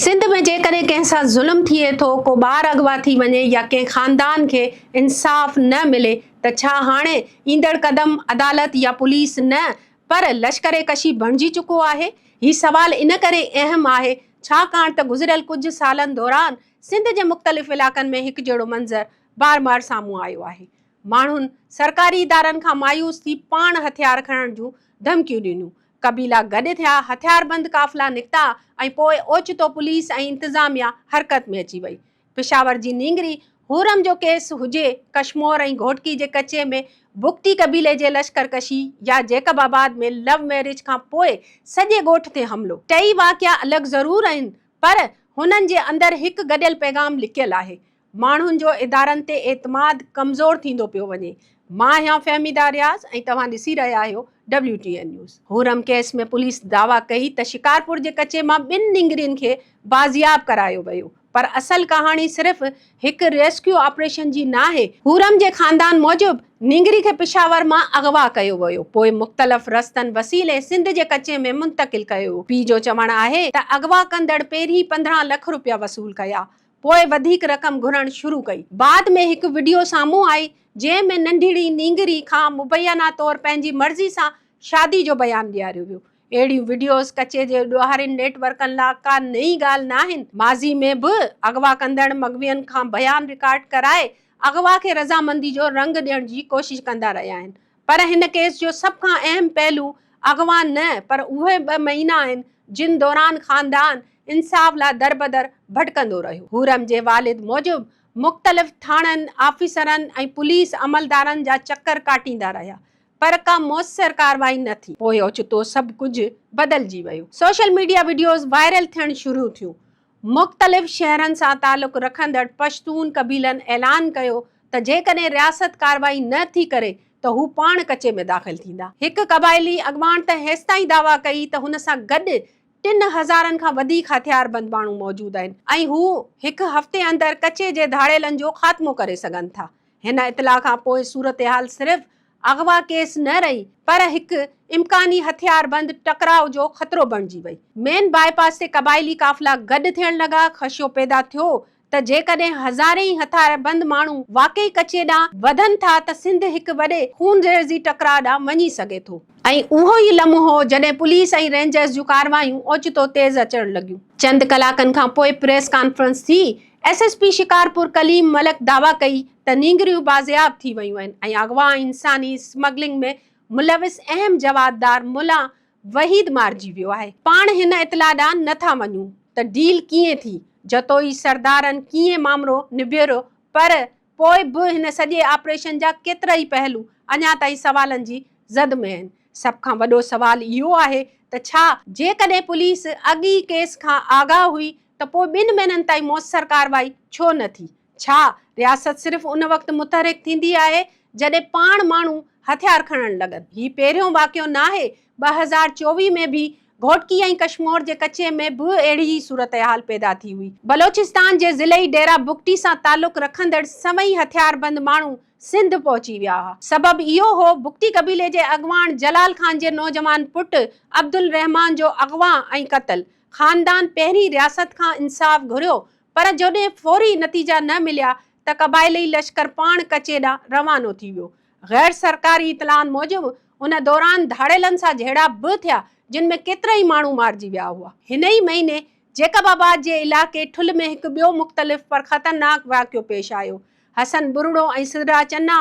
سنڌ ۾ جيڪڏهن ڪنهن سان ظلم ٿئي ٿو، ڪو ٻار اغوا ٿي وڃي يا ڪنهن خاندان کي انصاف نه ملي ته ڇا هاڻي ايندڙ قدم عدالت يا پوليس نه پر لشڪر ڪشي بڻجي چڪو آهي؟ هي سوال ان ڪري اهم آهي ڇاڪاڻ ته گذريل ڪجهه سالن دوران سنڌ جي مختلف علائقن ۾ هڪجهڙو منظر بار بار سامهون آيو آهي. ماڻهن سرڪاري ادارن کان مايوس ٿي پاڻ هٿيار کڻڻ جون ڌمڪيون ڏنيون. قبيلا گڏ ٿيا، هٿياربند قافلا نڪتا ۽ پوء اوچتو پوليس ۽ انتظاميا حرڪت ۾ اچي وئي. پشاور جي نينگري حورم جو ڪيس هجي، ڪشمور ۽ گهوٽڪي جي ڪچي ۾ بگٽي قبيلي جي لشڪر ڪشي يا جيڪب آباد ۾ لو ميريج کان پوء سڄي ڳوٺ تي حملو. ٽئي واقعا الڳ ضرور آهن پر هنن جي اندر هڪ گڏيل پيغام لڪيل آهي. ماڻهن جو ادارن تي اعتماد ڪمزور ٿيندو پيو وڃي. مان آهيان فهميده رياض ۽ توهان ڏسي رهيا آهيو W T N news. Huram case ۾ police دعويٰ ڪئي ته شڪارپور جي ڪچي مان ٻن نينگرين کي بازياب ڪرايو ويو پر اصل ڪهاڻي صرف هڪ ريسڪيو آپريشن جي ناهي. حورم جي خاندان موجب نينگري کي پشاور مان اغوا ڪيو ويو پوء مختلف رستن وسيلي سنڌ جي ڪچي ۾ منتقل ڪيو ويو. پيء جو چوڻ آهي ته اغوا ڪندڙ پهرين 15 لک روپيا وصول ڪيا پوء وڌيڪ رقم گهرڻ شروع ڪئي. بعد ۾ هڪ وڊيو سامهون آئي، جنهن ۾ ننڍڙي نينگري کان مبينا طور پنهنجي مرضي سان شادي جو بيان ڏياريو ويو. اهڙيون وڊيوز ڪچي جي ڏوهارين نيٽ ورڪن لا ڪا نئين ڳالهه ناهن. ماضي ۾ به اغوا ڪندڙ مغوين کان بيان رڪارڊ ڪرائي اغوا کي رضامندي جو رنگ ڏيڻ جي ڪوشش ڪندا رهيا آهن. پر هن ڪيس جو سڀ کان اهم پهلو اغوا نه پر اهي ٻه مهينا آهن جن دوران خاندان انصاف لا دربدر ڀٽڪندو رهيو. حورم جي والد موجب مختلف ٿاڻن، آفيسرن ۽ پوليس عملدارن جا چڪر ڪاٽيندا رهيا پر ڪا موثر ڪارروائي نه ٿي. پوء اوچتو سڀ ڪجهه بدلجي ويو. سوشل ميڊيا وڊيوز وائرل ٿيڻ شروع ٿيون. مختلف شهرن سان تعلق رکندڙ پشتون قبيلن اعلان ڪيو ته جيڪڏهن رياست ڪارروائي نه ٿي ڪري ته هو پاڻ ڪچي ۾ داخل ٿيندا. هڪ قبائلي اڳواڻ ته هيستائين دعويٰ ڪئي ته هن سان گڏ ٽن هزارن کان وڌيڪ هٿياربند ماڻهو موجود آهن ۽ هو هڪ هفتي اندر ڪچي جي ڌاڙيلن جو خاتمو ڪري سگهن ٿا. هن اطلاع کان پوء صورتحال صرف اغوا ڪيس نه رهي پر هڪ امڪاني هٿياربند ٽڪراء جو خطرو بڻجي وئي. مين باء پاس تي قبائلي قافلا گڏ ٿيڻ لڳا، خدشو پيدا ٿيو ته جيڪڏهن هزارين هٿياربند ماڻهو واقعي ڪچي ڏانهن وڌن ٿا ته سنڌ هڪ وڏي خونريزي ٽڪراء ڏانهن وڃي سگهي ٿو. ۽ اهو ئي لمحو هو جڏهن پوليس ۽ رينجرز جون ڪارروايون اوچتو تيز اچڻ لڳيون. چند ڪلاڪن کان پوء پريس ڪانفرنس ٿي، S S P Shikarpur Kaleem Malik دعويٰ ڪئي ته نينگريون بازياب ٿي ويون آهن ۽ اغوا ۽ انساني اسمگلنگ ۾ ملوث اهم جوابدار ملان وحيد مارجي ويو آهي. پاڻ هن اطلاع ڏانهن نه ٿا وڃون ته ڊيل ڪيئن ٿي، جتوئي سردارن ڪيئن مامرو نبيريو پر پوء به هن سڄي آپريشن جا ڪيترائي پهلو اڃا تائين سوالن جي زد ۾ آهن. سڀ کان وڏو سوال اهو آهي ته ڇا جيڪڏهن پوليس اڳ ئي ڪيس کان آگاهه هئي ته پوء ٻن مهينن تائين موثر ڪارروائي ڇو نه ٿي؟ ڇا رياست صرف ان وقت متحرڪ ٿيندي آهي جڏهن پاڻ ماڻهو هٿيار کڻڻ لڳن؟ هي پهريون واقعو ناهي، 2024 ۾ به گهوٽڪي ۽ ڪشمور جي ڪچي ۾ به اهڙي ئي صورتحال پيدا ٿي هئي. بلوچستان جي ضلعي ڊيرا بگٽي سان تعلق رکندڙ سوين هٿياربند ماڻهو سنڌ پهچي ويا ها. سبب اهو هو بگٽي قبيلي جي اڳواڻ جلال خان جي نوجوان پٽ عبدالرحمان جو اغوا ۽ قتل. خاندان پهرين رياست کان انصاف گهريو پر جڏهن فوري نتيجا نه مليا ته قبائلي لشڪر پاڻ ڪچي ڏانهن روانو ٿي ويو. غير سرڪاري اطلاعن موجب ان دوران ڌاڙيلن سان جهيڙا به ٿيا جن ۾ ڪيترائي ماڻهو مارجي ويا هئا. هن ئي مهيني جيڪب آباد جي علائقي ٺل ۾ هڪ ٻيو مختلف پر خطرناڪ واقعو پيش آيو. حسن ٻرڙو ۽ سدرا چنا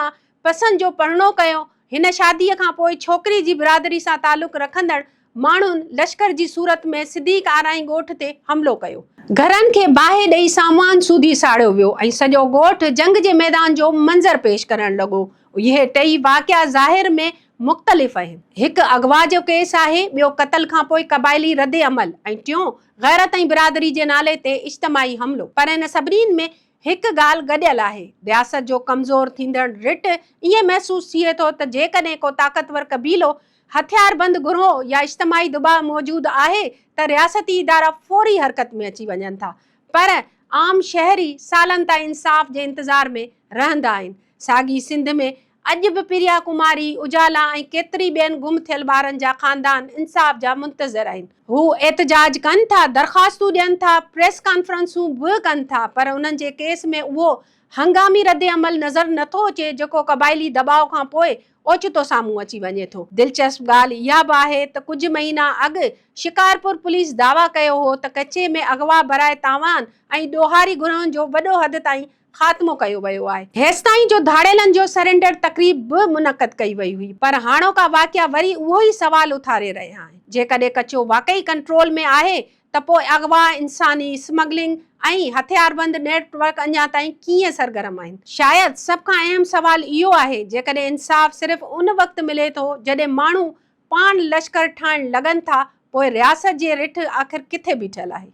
پسند جو پرڻو ڪيو. هن شاديء کان پوء ڇوڪري جي برادري سان تعلق رکندڙ ماڻهن لشڪر جي صورت ۾ صديق آرائين ڳوٺ تي حملو ڪيو. گهرن کي باهه ڏئي سامان سوڌي ساڙيو ويو ۽ سڄو ڳوٺ جنگ جي ميدان جو منظر پيش ڪرڻ لڳو. اهي ٽئي واقعا ظاهر ۾ مختلف آهن. هڪ اغوا جو ڪيس آهي، ٻيو قتل کان پوء قبائلي ردعمل ۽ ٽيون غيرت ۽ برادري جي نالي تي اجتماعي حملو. پر ان سڀني ۾ هڪ ڳالهه گڏيل آهي، رياست جو ڪمزور ٿيندڙ رٽ ائين محسوس ٿئي ٿو ته جيڪڏهن ڪو طاقتور قبيلو، هٿياربند گروهه يا اجتماعي دٻاء موجود آهي ته رياستي ادارا فوري حرڪت ۾ اچي وڃن ٿا پر عام شهري سالن تائين انصاف جي انتظار ۾ رهندا آهن. ساڳي سنڌ ۾ اڄ به پريا ڪماري، اجالا ۽ ڪيتري ٻين گم ٿيل ٻارن جا خاندان انصاف جا منتظر آهن. هو احتجاج ڪن ٿا، درخواستون ڏين ٿا، پريس ڪانفرنسون به ڪن ٿا پر انهن جي ڪيس ۾ اهو هنگامي ردعمل نظر نٿو اچي جيڪو قبائلي دٻاء کان پوء اوچتو سامهون اچي وڃي ٿو. دلچسپ ڳالهه اها به آهي ته ڪجهه مهينا اڳ شڪارپور پوليس دعويٰ ڪيو هو ته ڪچي ۾ اغوا براء تاوان ۽ ڏوهاري گروهن جو وڏو حد تائين خاتمو ڪيو ويو آهي. هيستائين جو ڌاڙيلن جو سرينڊر تقريب به منعقد ڪئي وئي هئي پر هاڻوڪا واقعا وري اهو ئي سوال اٿاري رهيا آهن. جيڪڏهن ڪچو واقعي ڪنٽرول ۾ آهي ته پوء اغوا، انساني اسمگلنگ ۽ هٿياربند نيٽ ورڪ اڃا تائين ڪيئن سرگرم آهن؟ شايد سڀ کان اهم سوال اهو آهي جيڪڏهن انصاف صرف ان وقت ملي ٿو جڏهن ماڻهو پاڻ لشڪر ٺاهڻ لڳن ٿا پوء رياست جي رٺ آخر ڪٿي بيٺل آهي؟